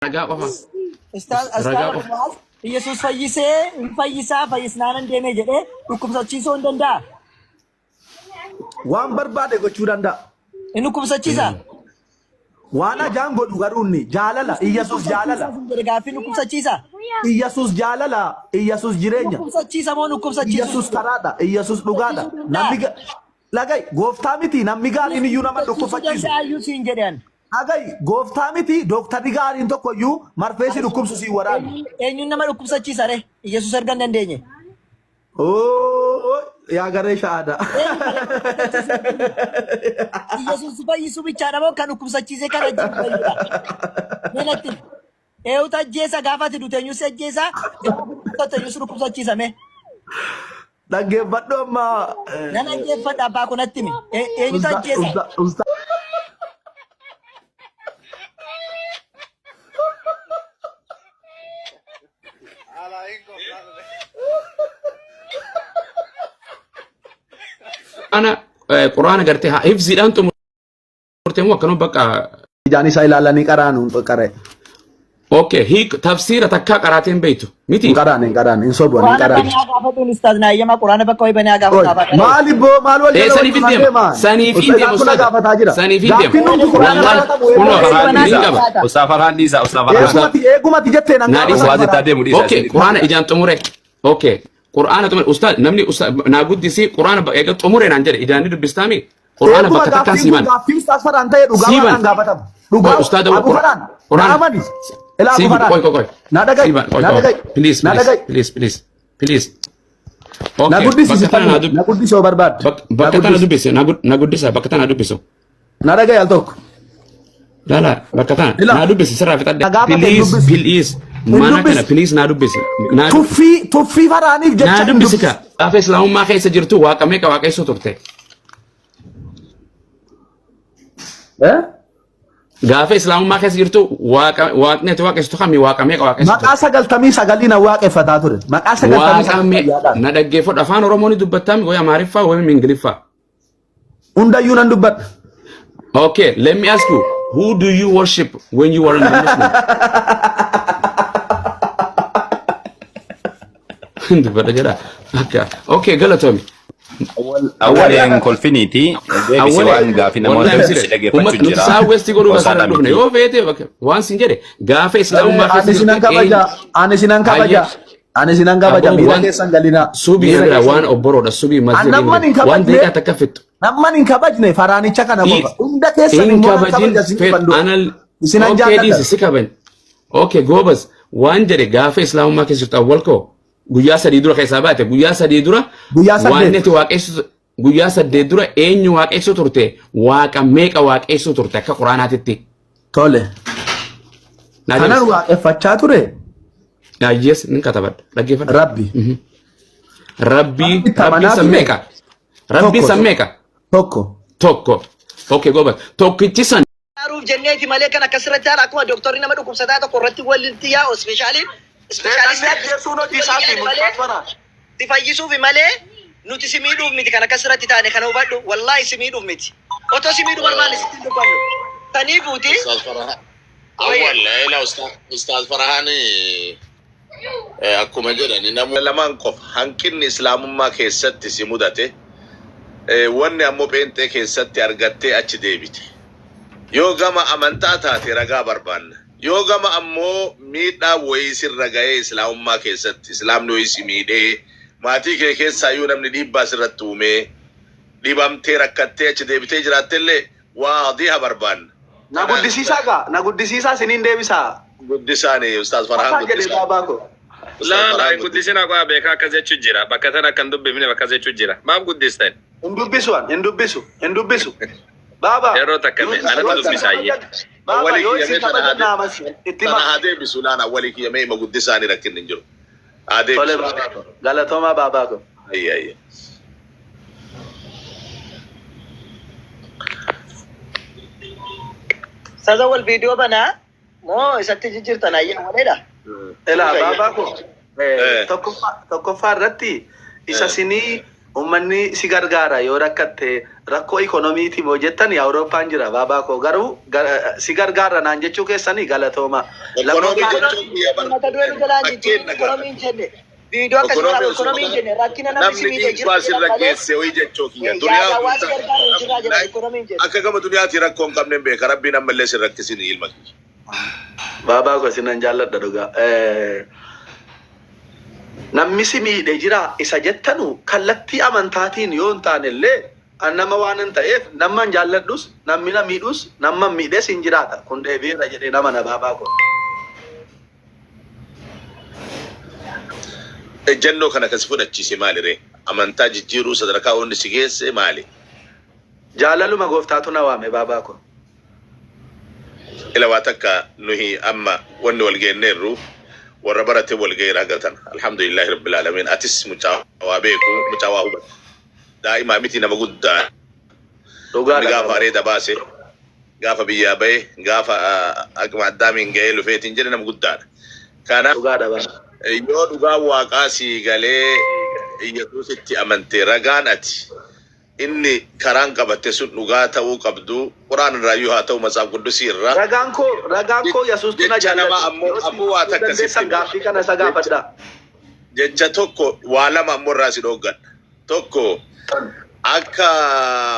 Ragaa qofa. Ustaaz Ragaa Ustaaz qofa. Muaz Yesuus fayyisee hin fayyisaa fayyisnaan hin deemee jedhee dhukkubsachiisuu hin danda'a. Waan barbaade gochuu danda'a. Inni dhukkubsachiisa. Waan ajaan godhu garuu inni jaalala. Iyyasuus jaalala. Jedhe gaaffii dhukkubsachiisa. Iyyasuus jaalala. Iyyasuus jireenya. Dhukkubsachiisa moo dhukkubsachiisuu? Iyyasuus karaadha. Iyyasuus dhugaadha. Namni lagai gooftaa miti namni gaariin iyyuu nama dhukkubsachiisu. Danda'ayyuu siin jedhan. Lagai gooftaa miti dooktarri gaariin tokko iyyuu marfee si dhukkubsu si waraanu. Eenyuun nama dhukkubsachiisa ree? Iyyasuus erga hin dandeenye. Oo yaa garee sha'aadha. Iyyasuus si fayyisuu bichaadha moo kan dhukkubsachiisee kan ajjeesu fayyudha? Mee natti himi. Eenyutu ajjeesa gaafa ati duute eenyu si ajjeesa gaafa dhukkubsatte eenyu si dhukkubsachiisa mee? Dhaggeeffadhu amma. Nan dhaggeeffadha abbaa koo natti himi. Eenyutu ajjeesa? Usta Quraana quraana gartee haa hifziidhaan xumurte moo akkanuma bakka Ijaan isaa ilaalanii qaraanu hin qara'e. Okay, hiik tafsiira takkaa qaraateen beektu miti. Hin qaraan hin qaraan hin sobu hin Quraana qaraan. banee haa gaafatuun ustaaz naayyamaa quraana bakka wayii banee haa gaafatu abbaa qara'e. Maali boo maal wal Ee jala saniif hin wal deema. deema? Saniif hin deema Ustaaz ustaaza. gaafataa jira. Saniif hin deema. Gaaffiin numti quraana Wallahi baratamu kunoo eegumati ni qaba. Ustaaz Farhaan dhiisaa Ustaaz Farhaan. eegumati eegumati jettee nan Naa dhiisa. gaafata. Waa jettaa deemu dhiisaa. Okay, quraana ijaan xumure. Okay, quraana xumure. Ustaaz namni ustaaz naa guddisi quraana eega xumure naan jedhe ijaan ni dubbistaami. Quraana Eeguma bakka takkaan gaaffiin kun siiman. gaaffii ustaaz Farhaan ta'e dhugaa Siiban. waan gaafatamu. Dhugaa Qoy ustaaz Abu Farhaan na quraana amani. Ilaa Abu Siiban Farhaan. qoy qoy qoy. Na dhaga'i Siiban qoy na qoy. dhaga'i Please na please dhaga'i. please please please. Na Okay, guddisi bakka si tana naa falmu. dubbi Na guddisi yoo barbaadde. Na bakka tana guddisi. dubbisi na guddisa bakka tana dubbisu. Na dhaga'i al tokko. Lala bakka tana Ilaa. naa dubbisi sirraa fixadhe. Na gaafate hin Please dubbisu. please Hin mana kana dubbisu. please naa dubbisi. Naa Tuffii tuffii Farhaaniif jecha naa hin dubbisi dubbisu. ka. Gaafa islaamummaa keessa jirtu waaqa meeqa waaqessuu turte? Eh? Gaafa islaamummaa keessa jirtu waaqa waaqni ati waaqessitu kami waaqa meeqa waaqessitu? Maqaa 99 na waaqeffataa ture. Maqaa sagaltamii Waaqa sagal me fayyaadhaan. na dhaggeeffadhu afaan Oromoo ni dubbattaami wayi Amaariffaa wayi Ingiliffaa. Hundayyuu nan dubbadha. Okay, let me ask you, who do you worship when you were a Muslim? Dubbadha jedha. Akka okay galatoomi. Awwaleen kolfiniiti. Deebisi waan gaafii namoota Wallahi si sire. dhaggeeffachuu Uummata nuti jira. saa westi godhuu Qosaadha kasarra dhufne miti. yoo feete bakka waan sin jedhe gaafa islaamummaa Ani keessa sinan jirtu kabaja. Ani sinan kabaja. Ani sinan kabaja. Aboo Miira waan keessan galinaa. subii Miira bira keessan. waan obboroodha subii An masjidii namman hin waan kabajne. daqiiqaa takka fixxu. Namman hin kabajne faraanicha kana qofa. Hunda keessan Hin immoo nan kabajin kabaja sin feet dhufan dura. anal Isinan okay jaalladha. dhiisi si kaban. Okay goobas waan jedhe gaafa islaamummaa keessa jirtu awwal koo guyyaa 3 dura keessaa baate guyyaa 3 dura Guyyaa waan 8. ati waaqessu guyyaa 8 dura eenyu waaqessu turte waaqa meeqa waaqessu turte akka quraanaatitti. Tole. Naa Kanan deebisi. waaqeffachaa ture Yes nin katabadha dhaggeeffadha. Rabbi. Rabbii Rabbi rabbii tamanaa san ture. meeqa? Rabbii Tokko. san meeqa? Tokko. Tokko. Okay goobas tokkichi san Gargaaruuf jenneeti malee kan akkasirratti haala akkuma dooktorri nama dhukkubsataa tokko irratti walitti yaa'u ispeeshaaliin Seexanni ajjeesuun hojii isaati malee Ustaaz Farhaan. si fayyisuufi malee nuti si miidhuuf miti kan akkasirratti taane kana hubadhu wallaahi si miidhuuf miti otoo si miidhuu barbaanne sitti hin dubbannu saniifuuti Ustaz Farhan. Awwal ila Ustaz Farhan akkuma jedhani namoota lamaan qofa hanqinni islaamummaa keessatti si mudate wanni ammoo pheenxee keessatti argattee achi deebite. Yoo gama amantaa taate ragaa barbaanna. Yoo gama ammoo miidhaa wayii sirra ga'ee islaamummaa keessatti islaamni wayii si miidhee maatii kee keessaayyuu namni dhiibbaa sirratti uumee dhibamtee rakkattee achi deebitee jiraattellee waadiha barbaanna. Na guddisiisaa gaa na guddisiisaa isiniin deebisaa. Guddisaani Ustaaz Farhaan Mataa jedhe guddisaa. baabaa koo. Ustaaz Laa laa Farhaan hin guddisa. guddisinaa qo'aa beekaa akkas jechuu jira. Bakka tana akka hin dubbifne bakka jechuu jira. Maaf guddistan? Hin dubbisu an hin dubbisu hin dubbisu. Baabaa. Yeroo takka yoo mee isin anatu yoo isin dubbisaayyee. kabajan baabaa Awwalii yoo kiyya isin mee tana haa kabajan naa amasi itti tana hima. haa deebisu laan awwalii kiyya mee ima guddisaani rakkinni hin jiru. Haa Tole deebisu. baabaa koo. Galatoomaa baabaa koo. Ayya ayya. Saza wal viidiyoo banaa moo isatti jijjiirtan ayyaa waleedha. Ilaa baabaa koo Eh. tokkoffaa tokkoffaa irratti isa sinii Uummanni si gargaara yoo rakkatte rakkoo ikonomiitii moo jettan Awurooppaan jira baabaa koo garuu si gargaara naan jechuu keessanii galatooma. Ekonomii Lammaffaa jechuun biyya bar Mata duree nu jalaan jijjiirri fakkeenya gaafadha. ikonomii hin jenne. Viidiyoo akkasii Ekonomii waraaba osoo ikonomii hin jenne rakkina namni si namni miidhee jiru dhiibbaa sirra jira malee geesse wayii jechuu kiyya. Duniyaa yaada hawaasa guutaa gargaaru hin jirraa jedha ikonomii hin jenne. akka gama duniyaatti rakkoo hin qabne hin beeka. Rabbiin ammallee sin rakkisin ilma kiyya. Baabaa koo sinan jaalladha dhugaa. Namni si miidhe jira isa jettanu kallattii amantaatiin yoo hin taane illee an nama waan hin ta'eef nama hin jaalladhus namni na miidhus nama hin miidhes hin jiraata. Kun deebiirra jedhee nama na baabaa koo. Ejjennoo kana kasi fudhachiise maali ree? Amantaa jijjiiruu sadarkaa onni si geesse maali? Jaalaluma gooftaatu na waame baabaa koo. Ila waa takka nuhi amma wanni wal geenneerru warra barate wal geera gatan. Alhamdulillahi rabbil alamin. Atis mucaa waa beeku, mucaa waa hubatu. Daa'imaa miti nama guddaa. Namni Dhugaadha gaafa baabaa. areeda baase, gaafa biyyaa bahe, gaafa akkuma addaamiin ga'ee lufeetiin jedhe nama guddaadha. Kanaaf Dhugaadha baabaa. yoo dhugaa waaqaa sii galee Yesuusitti amante ragaan ati inni karaan qabatte sun dhugaa ta'uu qabdu quraan irraayyuu haa ta'u matsaaf quddusii irraa Ragaan koo Yesuustu na jecha nama jaallate. ammoo Yoo isin ammoo waa dubbisuu takka dandeessan sitti hima. gaaffii kana isa Jecha gaafadha. jecha tokko waa lama ammoo irraa si dhooggadha. Tokko akka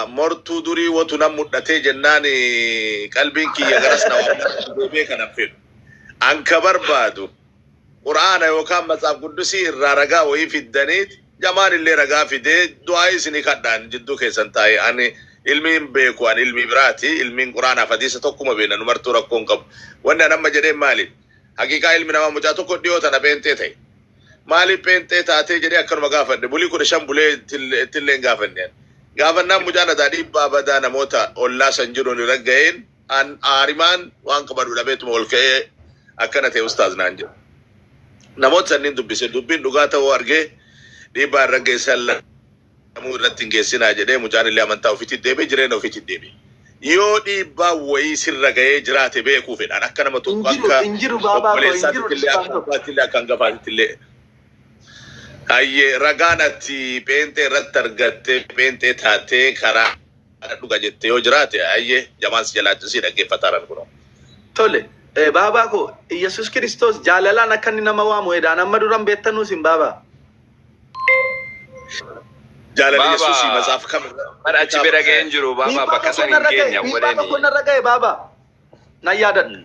mortuu durii watu nan mudhatee jennaan qalbiin kiyya garas na waamna deebi'ee kanan fedhu. Anka barbaadu quraana yookaan matsaaf quddusii irraa ragaa wayii fiddaniit jamaan illee ragaa fidee du'aa isinii kadhaan jidduu keessan taa'e ani ilmiin beeku ani ilmii biraati ilmiin quraanaaf hadiisa tokkuma beena numartuu rakkoo hin qabu. Wanni an amma jedheen maali? Haqiiqaa ilmi namaa mucaa tokko dhiyoo tana pheenxee ta'e. Maaliif pheenxee taatee jedhee akkanuma gaafadhe bulii 15 bulee ittillee hin gaafanne. Gaafannaan mucaan adaa dhiibbaa badaa namoota ollaa san jiruun irra ga'een an aarimaan waan qabadhu dhabeetuma ol ka'ee akkana ta'e ustaaz naan jedhu. Namoota sanniin dubbise dubbiin dhugaa ta'uu argee dhiibbaa irra geessan lamuu irratti hin geessinaa jedhee mucaan illee amantaa ofiitti deebi'e jireenya ofiitti deebi'e. Yoo dhiibbaa wayii sirra ga'ee jiraate beekuu fedhaan akka nama Hin tokko jiru akka hin jiru baabaa koo hin jiru obboleessaatti illee dhiibbaan akka tokko. abbaatti illee akka hangafaatti illee. Hayyee ragaan ati pheenxee irratti argattee pheenxee taatee karaa dhuga jettee yoo jiraate hayyee jamaan si jalaachisii dhaggeeffataaran kunoo. Tole baabaa koo Yesuus Kiristoos jaalalaan akka inni nama waamu edaan amma duran beektanuus hin baabaa. Jaalala Yesuusii Baaba matsaaf kam bara achi bira ga'een jiru baaba Dhiibbaa bakka tokko san hin narra ga'e geenye dhiibbaa tokko awwaleeni. narra ga'e baabaa. Nan yaadadha.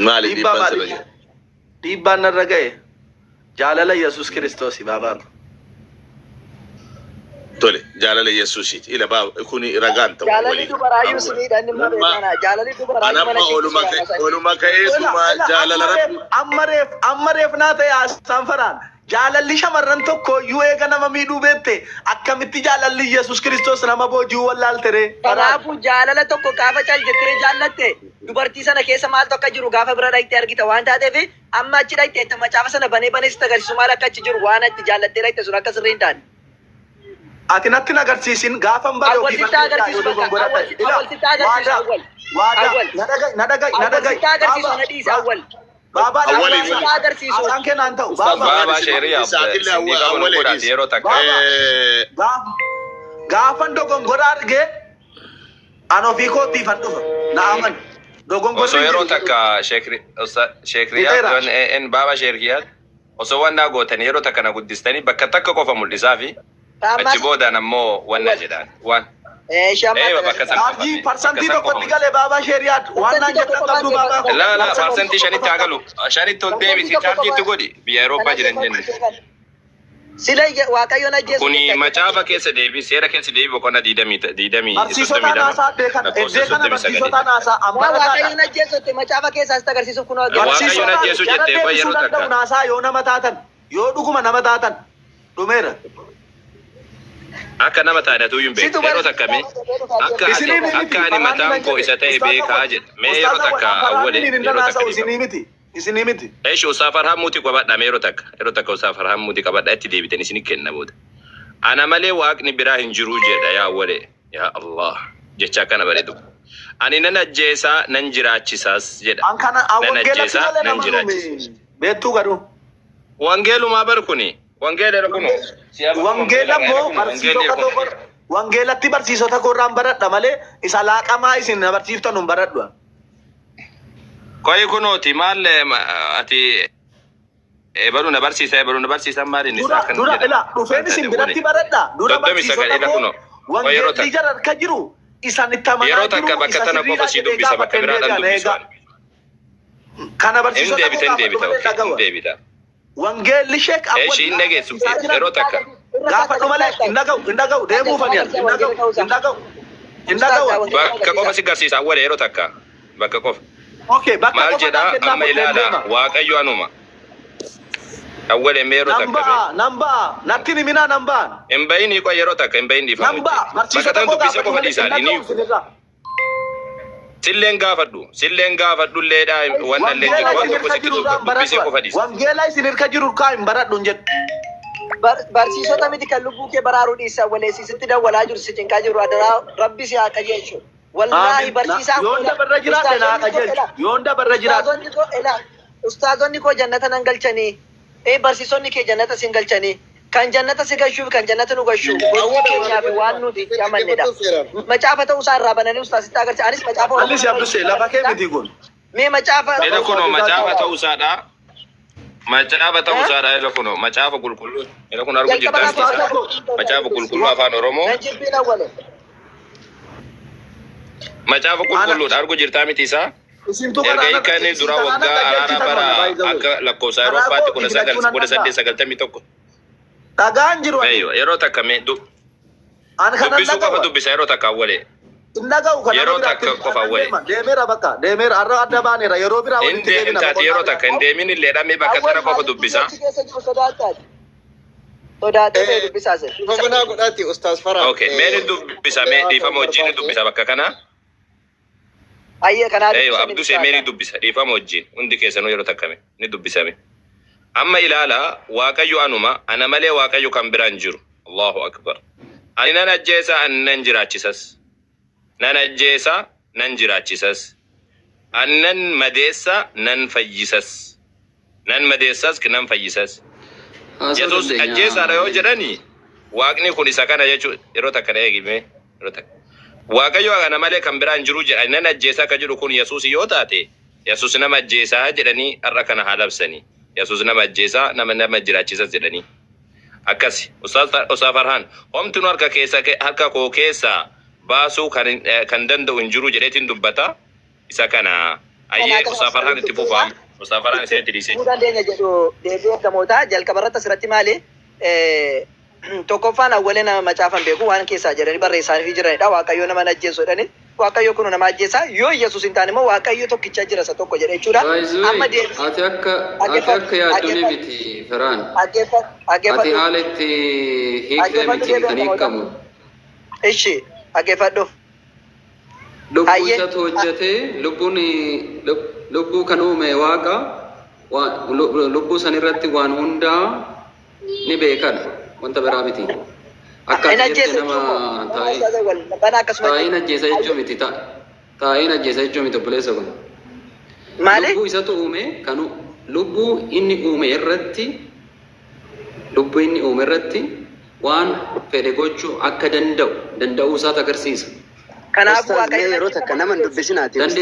Maali Dhiibbaa dhiibbaan sirra maali? jiru? Dhiibbaan narra ga'e jaalala Yesuus Kiristoosi baabaa koo. Tole jaalala Yesuusiiti. Ila baa kuni ragaan ta'u Jaalalli waliin. dubaraayyuu si miidha inni mana Anamma beekana. Jaalalli dubaraayyuu mana anamma oluma ciibsuudha ka'e masa. oluma Ela ka'eetuma ela jaalala amma reef rabbi amma reef amma reef naa ta'e haasaan faraan jaalalli shamarran tokko iyyuu eega nama miidhuu beekte akkamitti jaalalli Yesuus Kiristoos nama booji'uu wallaalte ree faraan. Kanaafuu jaalala tokko gaafa cal jettee jaallatte dubartii sana keessa maaltu akka jiru gaafa bira dhaqxee argita waan taateef amma achi dhaqxee itti macaafa sana banee banee sitti agarsiisu maal akka achi jiru waan atti jaallattee dhaqxe sun akka sirrii hin taane. Ati natti hin agarsiisin gaafan bare Awwal ofii sitti barreessaa agarsiisu yoo bakka dogongora awwal ta'e. Ila awwal sitti agarsiisu waadaa awwal waadaa awwal na dhaga'i na dhaga'i na awwal dhaga'i sitti agarsiisu baabaa na dhiisi awwal baabaa Awwaliin awwal dhaga'i sitti agarsiisu. haasaan kee naan ta'u Ustaaz baabaa Baaba Farhaan sheeriyaa isaatillee sindii qabu nu awwalee godhaati dhiisi. yeroo takka. baabaa gaafa gaafan dogongora argee an ofii kootiifan dhufa na amani dogongorri Osoo hin yeroo jiru. takka sheekriyaat Fixeera. en baaba sheekriyaat osoo wannaa gootan yeroo takka na guddistanii bakka takka qofa mul'isaa fi achi Ammas boodaan ammoo wanna jedhaan waan. Eeshaa Eewa bakka san qofa Gaafii bakka parsantii san qofa tokkotti galee baabaa sheeriyaat waan naan Parsantii tokko jettan qabdu qofaan baabaa koo. La la Parsantii parsantii tokko shanitti haa qofa galu. Shanitti ol Parsantii deebisi tokko chaarjiitti qofa godhi biyya Awurooppaa jiran jenne. Sila Waaqayyoon ajjeesu Kuni jettee macaafa keessa deebii seera keessa deebii boqonnaa diidamii diidamii Barsiisota 32 naasaa addee kana lakkoofsa eddee kana 39. barsiisota naasaa Waan ambalataadha. Waaqayyoon ajjeesu jette macaafa keessaa sitti agarsiisuuf kunoo Waaqayyoon Barsiisota ajjeesu jara jettee qoy deebisuu yeroo danda'u takka. naasaa yoo nama taatan yoo dhuguma nama taatan dhumeera. Akka nama taanatu hin beektu Situ yeroo takka mee akka ati Isinii miti akka ani faraanni mataan nan koo jedhe isa ta'e ustaaza beekaa wal jedha. Mee yeroo ustaaza wal takka faraanni awwale hin yeroo takka danaasaa'u dhiifama. isinii miti isinii miti. Eeshi Ustaaz Farhaan muutii qabadha mee yeroo takka yeroo takka Ustaaz Farhaan muutii qabadha itti deebitan isin kenna booda. Ana malee waaqni biraa hin jiru jedha yaa awwalee yaa Allah jecha akkana bareedu. Ani nan ajjeesaa nan jiraachisaas jedha. An kana an Nan wangeelatti ajjeesaa malee nan nama jiraachisa. nuumi beektuu garuu. Wangeelumaa bar kuni Wangeela kunoo. Wangeela immoo barsiisota tokko wangeelatti barsiisota koorraan baradha malee isa laaqamaa isin na barsiiftan hin baradhu. Koyi kunooti maal ati ebaluu na barsiisa ebaluu na barsiisa maal inni Dura isaa kan dura ila dhufeen isin biratti baradha. Dura 39 barsiisota ila koo kunoo. Koyi yeroo wangeelli takka. jara harka jiru isan itti amanaa Yeroo takka jiru bakka isa tana qofa sirriidhaa si jedhee dubbisa bakka gaafadhe hin biraadhaan deebi'an dubbisu. eega. Kana Hin barsiisota koo deebita hin gaafadhu deebita malee okay hin dhagawa. deebita. Wangeelli sheek Eeshi hin dhageessu yeroo takka. Gaafadhu malee hin dhaga'u hin dhaga'u deemuufani hin dhaga'u hin dhaga'u hin dhaga'u. Bakka qofa si garsiisa awwala yeroo takka. Bakka qofa. Okay bakka Maal qofa jedhaa naan kennaa amma murteen ilaala deema. Waaqayyo anuma. Awwala mee yeroo Nan takka mee. ba'a nan ba'a natti hin himinaa nan ba'a. Hin bahinii qoy yeroo takka hin bahin dhiifamu. Nan ba'a Bakka barsiisota tan koo dubbisa gaafadhu qofa malee hin dhiisaan inni dhaga'u isinirraa. Silleen gaafadhu silleen gaafadhu illeedha wanna illee Wangeela jiru waan isin tokko harka sitti jiru irraa hin dubbisee baradhu. qofa dhiisa. Wangeela isin harka jiru kaa hin baradhu hin jedhu. Barsiisota miti kan lubbuu kee baraaruu dhiisan waleessisitti dawwalaa jiru si cinqaa jiru adaraa rabbi si haa qajeelchu. Wallaahi Aamin. barsiisaan Yoon dabarra jiraadhe naa qajeelchu. Yoon dabarra jiraadhe. Ustaazonni koo elaa ustaazonni koo jannata nan galchanii ee barsiisonni kee jannata sin galchanii kan jannata si galchuu fi kan jannata nu galchuu gochii keenyaa fi waan nuti itti amannedha. Macaafa ta'uu isaa irraa bananii ustaazitti agarsiisa. Anis macaafa Oromoo Alli si abduse lafa kee miti kun. Mee macaafa Ela kunoo macaafa ta'uu isaadha. Macaafa ta'uu isaadha ela kunoo macaafa qulqulluu. Ela kun arguu Jalqaba jirtan lafa isaa. Macaafa qulqulluu afaan Oromoo. Nan jibbiin awwale. Macaafa qulqulluudha arguu jirtaa miti isaa. Isintu Erga hiikanii dura waggaa araaraa bara akka lakkoofsa Awurooppaatti 191891. Dhagaan jiru ani. Eeyyo yeroo takka mee Ani kanan dubbisuu qofa dhaga'u. dubbisa yeroo takka awwalee. Hin dhaga'u kan nama Yeroo biraatti. takka qofa Anan awwalee. deema. Deemeera bakka. Deemeera har'a adda baaneera. Yeroo biraa Hin walitti deebina deemtaati yeroo boqonnaa takka hin biraa. deemin illee dhamee bakka Awwal tana qofa maaliif dubbisa. achi keessa jiru sodaataati? Sodaatee bee dubbisaa seera. Dhiifama godhaati Ustaaz Farhaan. Okay, mee ni dubbisa mee dhiifama wajjin ni dubbisa bakka kana. Ayyee kanaa Eeyyo dubbisa ni Abdusee mee ni dubbisaa. dubbisa dhiifama wajjin hundi keessanuu yeroo takka mee ni dubbisame. Amma ilaala Waaqayyo anuma ana malee Waaqayyo kan biraan jiru. Allahu akbar. Ani nan ajjeesa ani nan jiraachisas. Nan ajjeesa nan jiraachisas. Ani nan madeessa nan fayyisas. Nan madeessas nan fayyisas. Haasa'uu Yesuus dandeenya. ajjeesaadha yoo jedhani waaqni kun isa kana jechuudha yeroo takka na eegime yeroo takka. Waaqayyo kana malee kan biraan jiru jedha nan ajjeesaa akka jedhu kun Yesuus yoo taate Yesuus nama ajjeesaa jedhanii har'a kana haa labsanii. Yesuus nama ajjeesaa nama nama jiraachisas jedhanii. Akkasi Ustaaz Farhaan homti nu harka keessa harka koo keessaa baasuu kan kan danda'u hin jiru jedheetiin dubbata isa kana. Ayyee Ustaaz Farhaan itti fufaa. Ustaaz Farhaan isinitti dhiisee. Fufuu dandeenya jedhu deebii ergamootaa jalqaba irratti asirratti maali? Tokkoffaan awwalee nama macaafan beeku waan keessaa jedhanii barreessaanii jiranidha. Waaqayyo nama hin ajjeesu jedhani. Waaqayyo kun nama ajjeesaa yoo Yesuus hin taane immoo Waaqayyo tokkicha jira isa tokko jedhe jechuudha. Baay'isuu Amma deebii ati akka ati akka yaaddu ni miti Farhaan. dhaggeeffadhu Ati dhaggeeffadhu haala itti hiikte dhaggeeffadhu miti deebii kan ergamootaa. hiikamu. Ishi dhaggeeffadhu. Lubbuu Hayyee isatu hojjetee lubbuun lubbuu kan uume waaqa lubbuu san irratti waan hundaa ni beekan wanta biraa miti. Akka hin ati jette ajjeesa nama jechuun taa'ee bana akkasuma taa'een ajjeesa jechuu miti taa'een ajjeesa jechuu miti obboleessa kun. Maali? Lubbuu isatu uume kan lubbuu inni uume irratti lubbuu inni uume irratti waan fedhe gochuu akka danda'u danda'uu isaatu agarsiisa. Kanaafuu Ustaaz mee Waaqayyo yeroo takka nama hin dubbisinaati Ustaaz.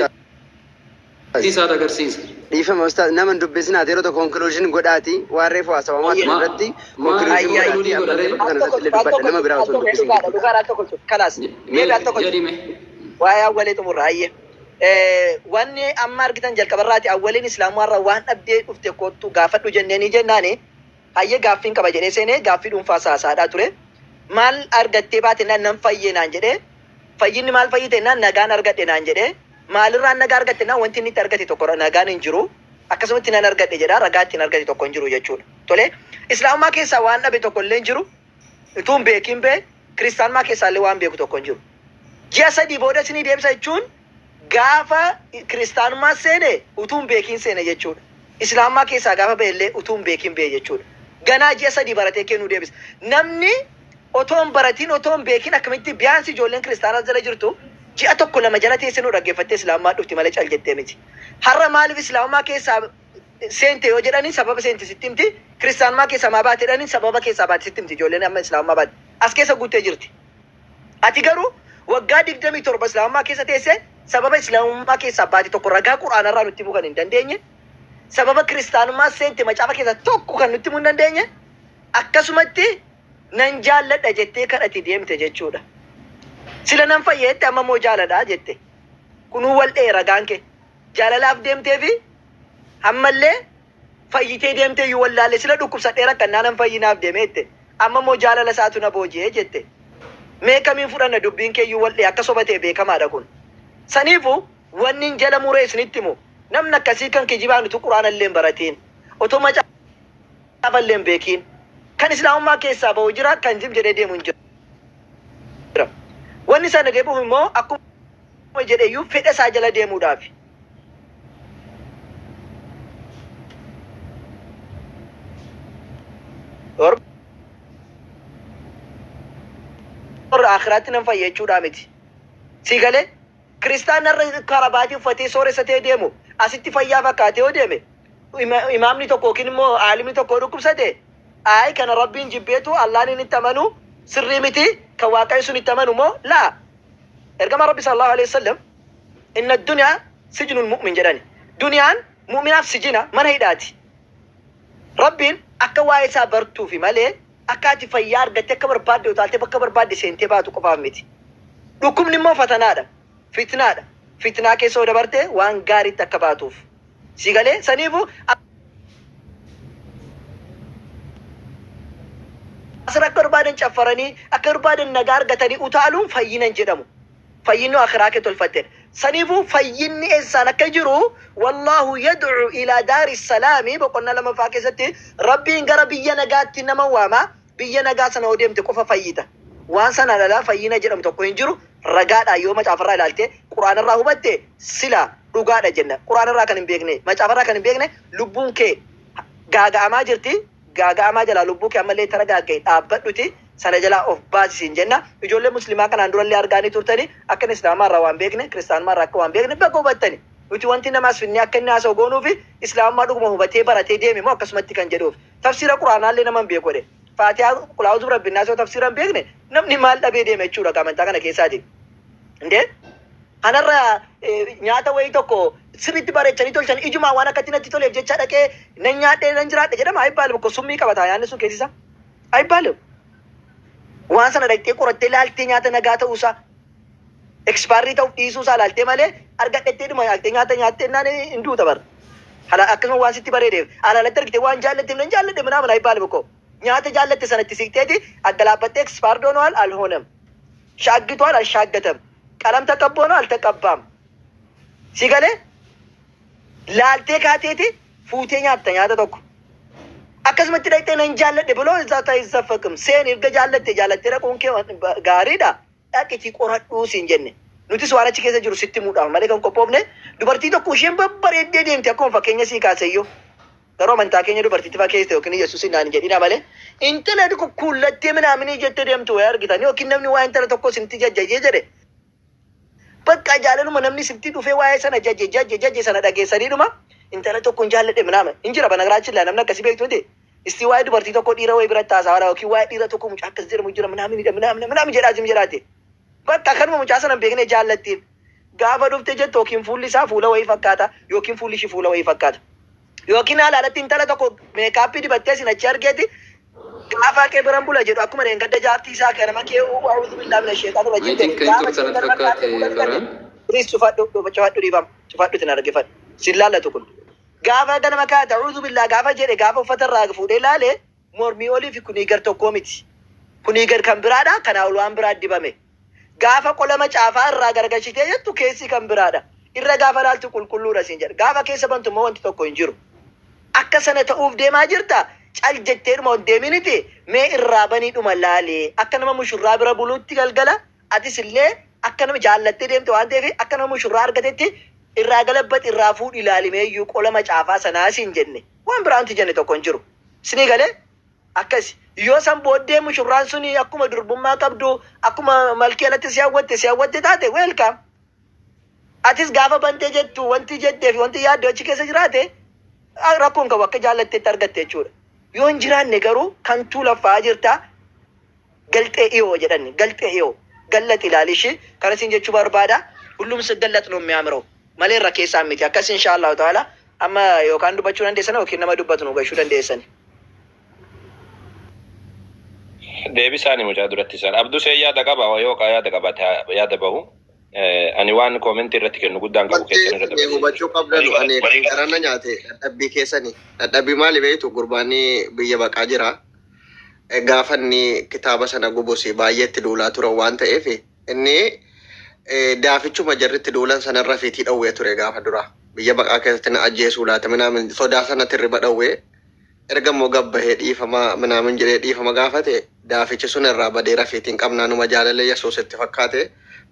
Dandeettii isaatu agarsiisa. Dhiifama Ustaaz nama hin dubbisinaati yeroo tokko conclusion godhaati waan reefu haasawamaa ture Ma irratti maal conclusion Ayya godhaati conclude amma godharee bakka al kana tokko irratti illee al dubbadha tokko nama biraa al osoo hin tokko dubbisin dhugaadha jechuudha. dhugaadha al tokko kalaas mee deebi al tokko jedhime. waa'ee awwalee xumurra ayyee. Wanni amma argitan jalqabarraati awwaliin islaamaa waan dhabdee dhufte kottu gaafadhu jenneeni jennaani hayyee gaaffiin qaba jedhee seenee gaaffii dhuunfaa saasaadhaa ture. Maal argattee baate naan nan fayyee naan jedhee fayyinni maal fayyite naan nagaan argadhe naan jedhee maalirraan nagaa argatte naan wanti inni itti argate tokko nagaan hin jiru akkasumatti nan argadhe jedha ragaa ittiin argate tokko hin jiru jechuudha. Tole islaamummaa keessaa waan dhabe tokko illee hin jiru utuu hin beekin bee kiristaanummaa keessaa illee waan beeku tokko hin jiru. Ji'a 3 booda isinii deebisa jechuun gaafa kiristaanummaa seene utuu hin beekin seene jechuudha. Islaamummaa keessaa gaafa ba'e illee utuu hin beekin ba'e jechuudha. Ganaa ji'a 3 baratee kennuu deebisa. Namni otoo hin baratiin otoo hin beekin akkamitti biyaansi ijoolleen kiristaanaa jala jirtu ji'a 1 2 jala teessee nu dhaggeeffattee islaamummaa dhufti malee cal jettee miti. Har'a maaliif islaamummaa keessaa Seente yoo jedhanii sababa seente sitti himti. Kiristaanummaa keessaa maa baate jedhanii sababa keessaa baate sitti himti. Ijoolleen amma islaamummaa baate. As keessa guuttee jirti. Ati garuu waggaa 27 islaamummaa keessa teessee sababa islaamummaa keessaa baate tokko ragaa quraanarraa nutti himuu kan hin dandeenye. Sababa kiristaanummaa seente macaafa keessaa tokko kan nutti himuu hin dandeenye. Akkasumatti nan jaalladha jettee kadhati deemte jechuudha. Sila nan fayyeette amma immoo jaaladha jette. Kunuu wal dhee ragaan kee. Jaalalaaf deemtee fi ammallee fayyitee deemtee iyyuu wallaalle sila dhukkubsadhee rakkannaa nan fayyinaaf deemee jette. Amma immoo jaalala isaatu na booji'ee jette. Mee kamiin fudhanna dubbiin kee iyyuu wal dhee akka soba ta'e beekamaadha kun. Saniifu wanni hin jala muree isinitti himu namni akkasii kan kijibaan utuu quraana illee hin baratiin otoo macaafa illee hin beekiin kan islaamummaa keessaa ba'u jira kan jim jedhee deemu hin jira. Wanni sana deebi'u immoo akkuma jedhe iyyuu fedha isaa jala deemuudhaafi. Warra akhiraatti nan fayya jechuudhaa miti. Sii galee? Kiristaanni har'a karabaatii uffatee sooressa ta'ee deemu asitti fayyaa fakkaatee yoo deeme imaamni tokko yookiin immoo aalimni tokko yoo dhukkubsate ayi kana rabbiin jibbeetu Allaan inni itti amanu sirrii miti kan waaqayyo sun itti amanu immoo laa. Ergamaan Rabbi sallallahu alaihi wasallam inna duniyaa sijnul mu'min jedhani. Duniyaan mu'minaaf sijina mana hidhaati. Rabbiin akka waa'ee isaa bartuufi malee akka ati fayyaa argattee akka barbaadde utaaltee bakka barbaadde seentee baatu qofaaf miti. Dhukkubni immoo fatanaadha. Fitnaadha. Fitnaa keessa yoo dabarte waan gaariitti akka baatuuf. Sii galee? Saniifu asirra akka barbaadan caffaranii akka barbaadan nagaa argatanii utaaluun fayyina hin jedhamu. Fayyinni akhiraa kee tolfattedha. Saniifuu fayyinni eessaan akka jiru wallaahu yad'u ilaa daari salaami boqonnaa lamaffaa keessatti Rabbiin gara biyya nagaatti nama waama. Biyya nagaa sana yoo deemte qofa fayyita. Waan sanaan alaa fayyina jedhamu tokko hin jiru. Ragaadhaan yoo macaafarraa ilaalte quraanarraa hubatte sila dhugaadha jenna. Quraanarraa kan hin beekne macaafarraa kan hin beekne lubbuun kee gaaga'amaa jirti. Gaaga'amaa jalaa lubbuu kee ammallee taragaagga'i dhaabbadhuti sana jalaa of baasi siin jenna. Ijoollee muslimaa kanaan durallee argaanii turtani akka inni islaamaa irraa waan beekne kiristaanummaa irraa akka waan beekne baga hubattani. Nuti wanti nama as finnee akka inni haasa'u goonuufi islaamummaa dhuguma hubatee baratee deeme moo akkasumatti kan jedhuuf. Tafsiira quraanaallee nama hin beeku jedhe. Faatihaa qul a'uuzu birabbinnaas yoo tafsiira hin beekne namni maal dhabee deema jechuudha amantaa kana keessaati. Indee Kanarra nyaata wayii tokko sirriitti bareechanii tolchan ijumaan waan akkatti natti toleef jecha dhaqee nan nyaadhee nan jiraadhe jedhama ayibbaalim ko summii qabata nyaanni sun keessi isaa ayibbaalim waan sana dhaqxee qorattee laaltee nyaata nagaa ta'uusaa ekspaarii ta'uuf dhiisuusaa laaltee malee argadhettee dhuma nyaattee nyaata nyaattee naan hin duuta bara. Hala akkasuma waan sitti bareedeef alaalatti argite waan jaallatteef nan jaalladhe minaamin ayibbaalim ko nyaata jaallatte sanatti siqteeti aggalaabbattee expired ሆኗል አልሆነም ሻግቷል አልሻገተም ቀለም ተቀቦ ነው አልተቀባም si galee laaltee kaateeti fuutee nyaatta nyaata tokko akkasumatti dhaqxee nan jaalladhe biloo እዛ አይዘፈቅም seen erga jaallatte jaallattee dhaquun kee gaariidha dhaqitii qoradhuu siin jenne nutis waan achi keessa jiru sitti himuudhaaf malee kan qophoofne dubartii tokko isheen babbareeddee deemte akkuma fakkeenya sii kaaseyyuu Garuu amantaa keenya dubartiitti fakkeessite yookiin Yesuusin naan hin jedhina malee intala tokko kuullattee minaaminii jettee deemtu wayii argitanii yookiin namni waa intala tokko isinitti jajjajee jedhe bakka jaalaluma namni isinitti dhufee waa'ee sana jajje jajje jajje sana dhageessaniidhuma intala tokko hin jaalladhe minaama hin jira banagaraachin laa namni akkasii beektu miti istii waa'ee dubartii tokko dhiira wayii biratti haasawaadha yookiin waa'ee dhiira tokko mucaa akkas jedhamu jira minaaminidha minaamina minaamin jedhaa isin jedhaate bakka kanuma mucaa sana hin beekne jaallattiin gaafa dhufte jettu yookiin fuulli isaa fuula wayii fakkaata yookiin fuulli ishii fuula wayii fakkaata. Yookiin haala alatti intala tokko meekaappii dibattee isin achi argeeti gaafa kee biran bula jedhu akkuma dheengadda jaartii isaa kanama kee a'uudhu billaa mina sheexaan I rajiim think jedhe kan gaafa turtan isheen natti gara fakkaate fakkaate fuula dibate Farhan. please cufadhu cufadhu dhiifama cufadhu isin argifadhu sin laallatu kun gaafa ganama kaate a'uudhu billaa gaafa jedhe gaafa uffata irraa fuudhee laale mormii olii fi kunii gar tokkoo miti kunii gar kan biraadha kanaa ol waan biraa dibame Gaafa qola macaafaa irraa garagalchitee jettu keessi kan biraadha. Irra gaafa laaltu qulqulluudha siin jedha. Gaafa keessa bantu immoo wanti tokko hin jiru. Akka sana ta'uuf deemaa jirta? Cal jetteedhuma ol deeminiti mee irraa baniidhuma laali. Akka nama mushurraa bira buluutti galgala atis illee akka nama jaallattee deemte waan ta'eef akka nama mushurraa argatetti irraa galabbaxi irraa fuudhi ilaali meeyyuu qola macaafaa sanaa siin jenne. Waan biraa wanti jenne tokko hin jiru. Isinii galee? Akkasi. Yoo san booddee mushurraan suni akkuma durbummaa qabdu, akkuma malkii alatti si hawwatte si hawwatte taate welcome. Atis gaafa bantee jettu wanti jettee fi wanti yaaddu achi keessa jiraate Rakkoon qabu akka jaallatteetti argatte jechuudha. Yoo hin jiraanne garuu kantuu laffaa jirta galxee dhiyoo jedhan galxee dhiyoo gallat ilaalishi kana isin jechuu barbaada. ሁሉም ስገለጥ ነው የሚያምረው malee irra keessaan miti akkas insha Allahu ta'ala amma yookaan dubbachuu dandeessan yookiin nama dubbatu nu gashuu dandeessan. Deebisaani mucaa duratti isaan. Abdusee yaada qaba yoo yaada qabaate yaada bahu. Ani waan koomentii irratti kennu guddaan qabu Wanti keessan irra isin dabarsee. hubachuu qabdan ani kan garana nyaate dadhabbii keessani. Dadhabbii maali beektu gurbaanni biyya baqaa jira. Gaafa inni kitaaba sana gubus baay'eetti duulaa turan waan ta'eef inni daafichuma jarritti duulan sanarra fiitii dhowwee ture gaafa dura. Biyya baqaa keessatti na ajjeesuu laata minaamin sodaa sanatti riba dhowwee erga immoo gabbahee dhiifama minaamin jedhee dhiifama gaafate daafichi sun irraa badee rafiitiin qabnaa numa jaalala Yesuus itti fakkaate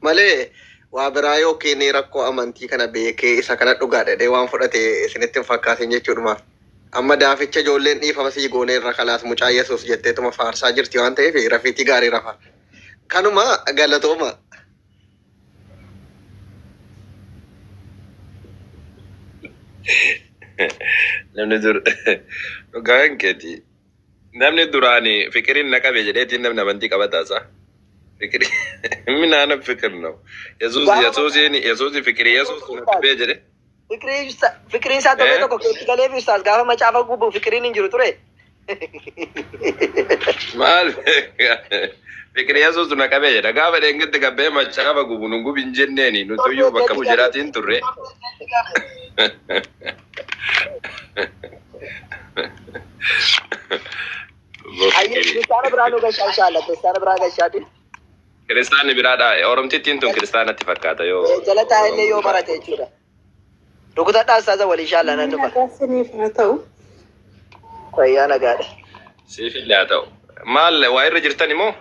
malee waa biraa yookiin rakkoo amantii kana beekee isa kana dhugaa dhedhee waan fudhate isinitti hin fakkaatin jechuudhumaaf. Amma daaficha ijoolleen dhiifama sii goonee irra kalaas mucaa Yesuus jetteetuma faarsaa jirti waan ta'eef rafiitii gaarii rafa. Kanuma galatooma. Namni dur dhugaan keeti. Namni duraani fikiriin na qabe jedheetiin namni amantii qabataasa. Fikiri minaana fikir no. Yesuus Gaafa Yesuusiin Yesuusi fikirii Yesuus na qabee jedhe. Fikiriin isaa torbee tokko keetti galee fi ustaas gaafa macaafa gubu fikiriin hin jiru ture. Maal fikiri Yesuus na qabee jedha. Gaafa dheengatti qabbee macaafa gubu nu gubi hin jenneeni nuti iyyuu Torbee bakka keetti galee. bujiraatiin turre. Ayyee Fikiri. kiristaana biraa nu gashaa inshaalla kiristaana biraa gashaati. Kiristaanni biraadha. Oromtittiin tun kiristaanatti fakkaata yoo Jala taa'ellee yoo barate jechuudha. Rukutadhaa ustaaza wal inshaalla nan dhufa. Nagaa isiniif haa ta'u. Fayyaa nagaadha. Siif illee haa ta'u. Maal waa irra jirtan immoo?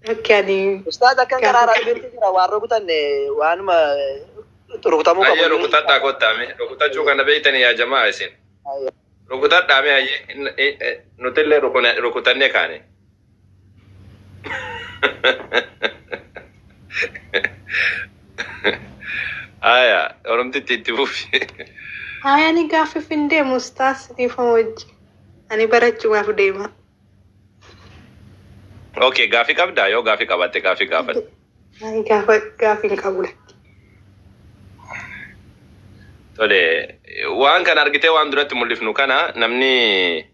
Bakki ani Ustaaz akkan karaa gaafa raabbeetti jira waan rukutanne waanuma rukutamuu qabu. Hayyee rukutadhaa kottaame. Rukutachuu kana beeytanii yaa jamaa isin. Rukutadhaa mee hayyee nutillee rukutannee kaane. Aya oromtitti itti fufi. Haa ani gaaffiif hin deemu ustaas dhiifama wajji. Ani barachuudhaaf deema. Okay gaafii qabdaa yoo gaafii qabaatte gaafii gaafadhu. Ani gaafa gaafii hin qabu lakki. Tole waan kana argitee waan duratti mul'ifnu kana namni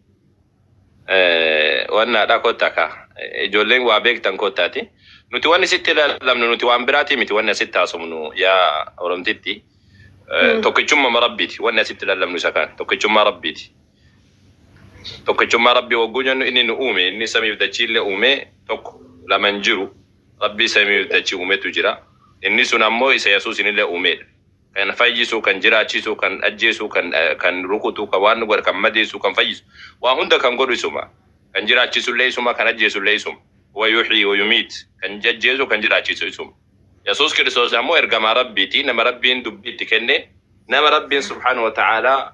wannaadha kottaa ka ijoolleen waa beektan kottaati. Nuti wanni sitti ilaalamnu nuti waan biraatii miti wanni asitti haasofnu yaa oromtitti. Tokkichummaa rabbiiti wanni asitti ilaalamnu isa kana tokkichummaa rabbiiti. Tokkichummaa rabbii wagguu jennu inni nu uume inni samiif dachiillee uume tokko lama hin jiru rabbii samiif dachii uumetu jira. Inni sun ammoo isa Yesuusinillee uumedha. Kan fayyisu, kan jiraachisu, kan ajjeesu, kan rukutu, kan waan godhu, kan madeessu, kan fayyisu. Waa hunda kan godhu isuma. Kan jiraachisullee isuma, kan ajjeesullee isuma. Wa yuhyi wa yumiit. Kan ajjeesu, kan jiraachisu isuma. Yesuus Kiristoos ammoo ergamaa rabbiiti. Nama rabbiin dubbii itti kenne, nama rabbiin subhaanahu wa ta'aalaa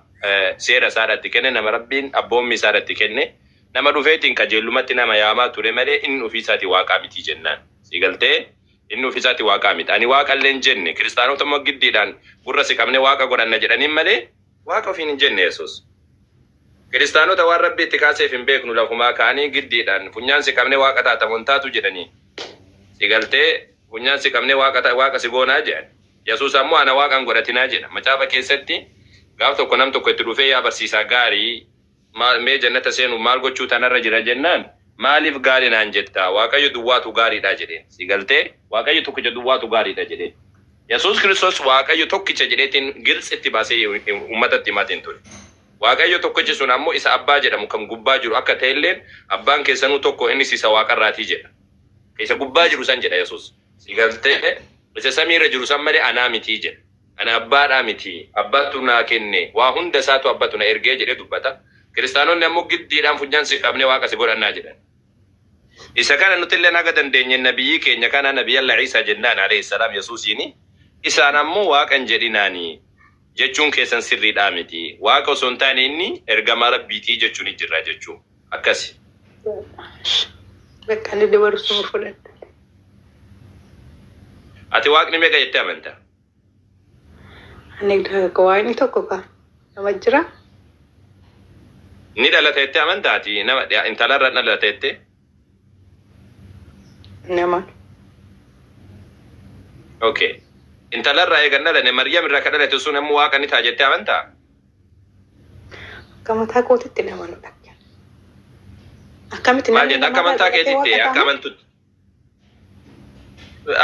seera isaadha itti kenne, nama rabbiin abboommi isaadha itti kenne, nama dhufeetiin qajeelumatti nama yaamaa ture malee inni ofii isaatii waaqaa miti jennaan. Si galtee inni ofii isaatii waaqaa miti. Ani waaqa illee hin jenne kiristaanota immoo giddiidhaan gurra si qabne waaqa godhanna jedhaniin malee waaqa ofiin hin jenne Yesuus. Kiristaanota waan rabbi itti kaaseef hin beeknu lafumaa ka'anii giddiidhaan funyaan si qabne waaqa taatamu hin taatu jedhanii. Si galtee funyaan si qabne waaqa waaqa si goonaa jedhan. Yesuus ammoo ana waaqa hin godhatinaa jedha. Macaafa keessatti gaaf tokko nam tokko itti dhufee yaa barsiisaa gaarii mee jannata seenu maal gochuu tanarra jira jennaan maaliif gaarii naan jetta waaqayyo duwwaatu gaariidha jedheen. Si galtee waaqayyo tokkicha duwwaatu gaariidha jedheen. Yesuus Kiristoos waaqayyo tokkicha jedheetiin gilxitti baasee uummatatti himaatiin ture. Waaqayyo tokkichi sun ammoo isa abbaa jedhamu kan gubbaa jiru akka ta'elleen abbaan keessanuu tokko innis isa waaqarraatii jedha. Isa gubbaa jiru san jedha Yesuus. Si galtee isa samiirra jiru san malee anaa mitii jedha. Ana abbaadhaa miti. Abbaatu naa kenne. Waa hunda isaatu abbatu na ergee jedhee dubbata. Kiristaanonni ammoo giddiidhaan funyaan si qabnee waaqa si godhannaa jedhan. Isa kana nuti illee haga dandeenye nabiyyi keenya kana nabiyyi Iisaa jennaan alayhi salaam Yesuusiini. Isaan ammoo waaqa hin jedhinaani jechuun keessan sirriidhaa miti. Waaqa osoo hin taane inni ergamaa rabbiitii jechuun ni jirra jechuu. Akkasi. Bakka inni dabarsuu fudhadha. Ati waaqni meeqa jettee amanta? Ani waaqni tokko ka nama jira. Ni dhalata jettee amantaa ati nama intalarra dhalata jettee? Nama. Okay. Intalarraa eegan dhalane Maryam irraa ka dhalate sun ammoo waaqa ni ta'a jettee amantaa? Akka mataa kootitti nama nu dhagge. Akkamitti Maal namni jetta akka namarraa amantaa dhalatee keetitti waaqa akka ta'a? amantutti.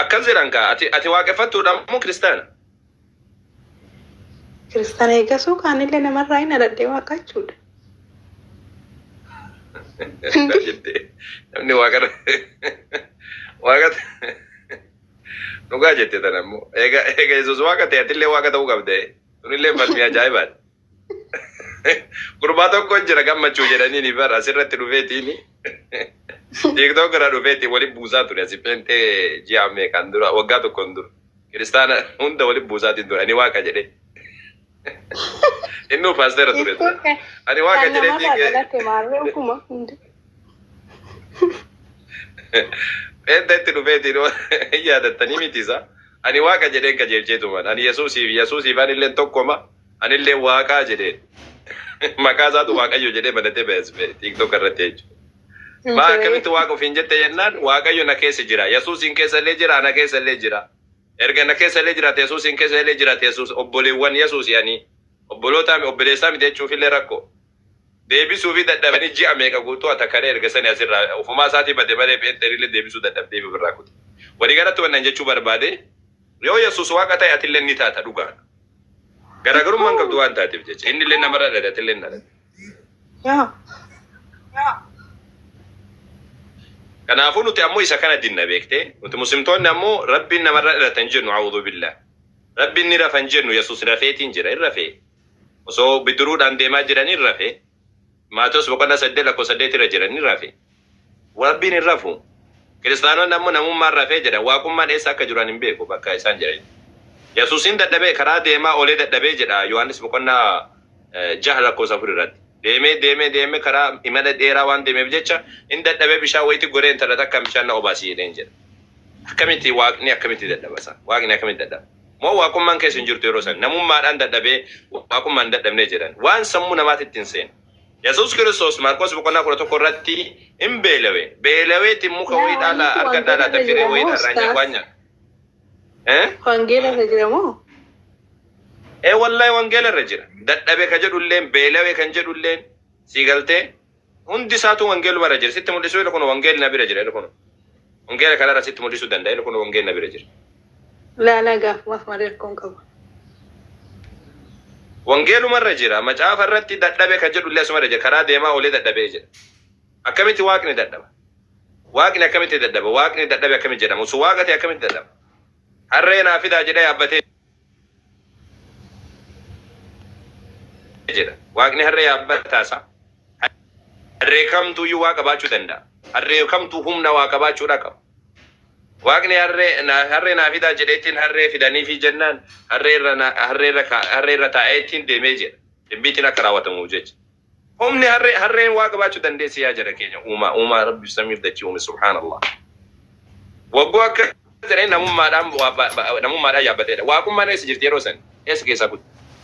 Akkas jedhan kaa ati waaqeffattuudha moo kiristaana? Kiristaana eegasuu kaanillee namarraa hin dhaladhee waaqa jechuudha. Jettee namni waaqa waaqa dhugaa jette tana immoo eega eega Yesuus waaqa ta'e atillee waaqa ta'uu qabde sunillee falmii ajaa'ibaati. Gurbaa tokko jira gammachuu jedhanii ni bara asirratti dhufeetiin TikTok irra dhufeetiin waliin buusaa ture asi peentee ji'a meeqaan dura waggaa tokkoon dura kiristaana hunda waliin buusaatiin ture ani waaqa jedhee. Innuu paasteera ture Hiikoo dura. Ani waaqa kan jedhee namarraa tiikee dhalate maarree ofuma hundi. Peenteetti dhufeetiin hin yaadattanii miti isa. Ani waaqa jedheen qajeelcheetuman. Ani Yesuusiif Yesuusiif anillee tokkoma anillee waaqaa jedheen. Maqaa isaatu Waaqayyo jedhee banatee ba'es TikTok irratti jechuudha. Maa akkamitti waaqa ofiin jette jennaan Waaqayyo na keessa jira. Yesuusiin keessa illee jira ana keessa illee jira. Erga na keessa illee jiraate Yesuusiin keessa illee jiraate Yesuus obboleewwan Yesuus ani obboloota obboleessaa miti jechuuf illee rakkoo. Deebisuu fi dadhabanii ji'a meeqa guutuu atakaree erga sani asirraa ofumaa isaatii bade malee pheenxeerillee deebisuu dadhabdee ofirraa kute. Walii galatti wannan jechuu barbaade yoo Yesuus waaqa ta'e atillee ni taata dhugaa. Garaagarummaan qabdu waan taateef jecha inni illee namarra dhalate atillee ni dhalate. Yaa. Kanaafuu nuti ammoo isa kana dinna beektee nuti muslimtoonni ammoo rabbiin namarra dhalate hin jennu a'uudhu billah. Rabbiin ni rafa hin jennu Yesuus rafeetiin jira hin rafee. Osoo bidiruudhaan deemaa jiran hin rafee. Maatewos boqonnaa 8 lakkoofsa 8 irra jiran ni rafe. Rabbiin hin rafu. Kiristaanonni ammoo namummaan rafee jedhan waaqummaan eessa akka jiru ani hin beeku bakka isaan jedhanitti. Yesuusin dadhabee karaa deemaa oolee dadhabee jedha Yohaannis boqonnaa 6 lakkoofsa 4 irratti. Deemee deemee deemee karaa imala dheeraa waan deemeef jecha hin dadhabee bishaan wayitti goree intala takkaan bishaan na obaasi jedheen jedha. Akkamitti waaqni akkamitti dadhaba isaa? Waaqni akkamitti dadhaba? Moo waaqummaan keessa hin jirtu yeroo san? Namummaadhaan dadhabee waaqummaan hin dadhabnee jedhan. Waan sammuu namaatitti hin seene. Yesuus Kiristoos Maarqos boqonnaa 11 irratti hin beelawe. Beelaweetiin muka Yaa wayii dhaala wanti argadhaa wangeela laata irra firee jira wayii moo irraa ustaas? waan nyaata. Eh? Wangeela irra jira moo? Ee wallahi wangeela irra jira. Dadhabe ka jedhulleen beelawe kan jedhulleen sii galtee hundi isaatu wangeeluma irra jira. Sitti mul'isuu kun wangeelli na bira jira kun. Wangeela kanarra sitti mul'isuu danda'a kun wangeelli na bira jira. Laalaa gaafumaaf malee rakkoon qabu. Wangeeluma irra jira. Macaafa irratti dadhabe kan jedhullee asuma irra jira. Karaa deemaa oolee dadhabee jedha. Akkamitti waaqni dadhaba? Waaqni akkamitti dadhaba? Waaqni dadhabe akkamitti jedhama? Osoo waaqa ta'e akkamitti dadhaba? Harree naa fidaa jedhee yaabbatee jedha. Waaqni harree yaabbataa isaa. Harree kamtuuyyuu waa qabaachuu danda'a. Harree kamtuu humna waa qabaachuudha qaba. Waaqni harree harree naa fidaa jedheetiin harree fidaniifi jennaan harree irra harree irra harree irra taa'eetiin deemee jedha. Dubbiitiin akka raawwatamuuf jecha. Humni harree harreen waa qabaachuu dandeessi yaa jara keenya uumaa uumaa rabbi samiif dachii uume subhaanallah. Wagguu akka jedhee namummaadhaan namummaadhaan yaabbateedha. Waaqummaan eessa jirti yeroo san? Eessa keessaa kutte?